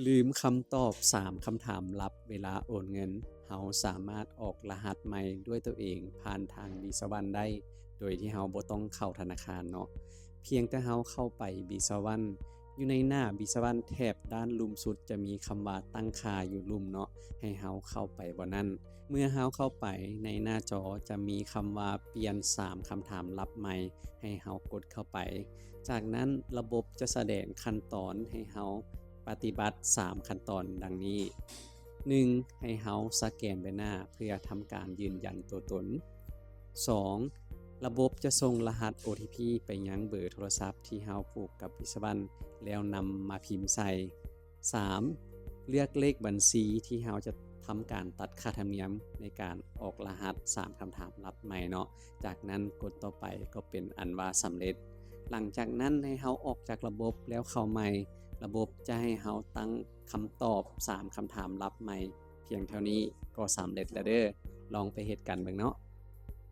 ລືມຄຳຕອບສາມຄຳຖາມລັບເວລາໂອນເງິນ, ເຮົາສາມາດອອກລະຫັດໃໝ່ດ້ວຍຕົວເອງຜ່ານທາງ BizOne ໄດ້ ໂດຍທີ່ເຮົາບໍ່ຕ້ອງເຂົ້າທະນາຄານເນາະ. ພຽງແຕ່ເຮົາເຂົ້າໄປ BizOne, ຢູ່ໃນໜ້າ BizOne ແຖບດ້ານລຸ່ມສຸດຈະມີຄຳວ່າຕັ້ງຄ່າຢູ່ລຸ່ມເນາະ, ໃຫ້ເຮົາເຂົ້າໄປບ່ອນນັ້ນ. ເມື່ອເຮົາເຂົ້າໄປ, ໃນໜ້າຈໍຈະມີຄຳວ່າປ່ຽນສາມຄຳຖາມລັບໃໝ່, ໃຫ້ເຮົາກົດເຂົ້າໄປ. ຈາກນັ້ນລະບົບຈະສະແດງຂັ້ນຕອນໃຫ້ເຮົາປະຕິບັດສາມຂັ້ນຕອນດັ່ງນີ້. ໜຶ່ງ ໃຫ້ເຮົາສະແກນໃບໜ້າເພື່ອທຳການຢືນຢັນຕົວຕົນ. ສອງ ລະບົບຈະສົ່ງລະຫັດ OTP ໄປຍັງເບີໂທລະສັບທີ່ເຮົາຜູກກັບ BizOne ແລ້ວນຳມາພິມໃສ່. ສາມ ເລືອກເລກບັນຊີທີ່ເຮົາຈະທຳການຕັດຄ່າທຳນຽມໃນການອອກລະຫັດສາມຄຳຖາມລັບໃໝ່ເນາະ. ຈາກນັ້ນກົດຕໍ່ໄປກໍເປັນອັນວ່າສຳເລັດ. ຫຼັງຈາກນັ້ນໃຫ້ເຮົາອອກຈາກລະບົບແລ້ວເຂົ້າໃໝ່, ລະບົບຈະໃຫ້ເຮົາຕັ້ງຄຳຕອບສາມຄຳຖາມລັບໃໝ່. ພຽງເທົ່ານີ້ກໍສຳເລັດແລ້ວເດີ້. ລອງໄປເຮັດກັນເບິ່ງເນາະ.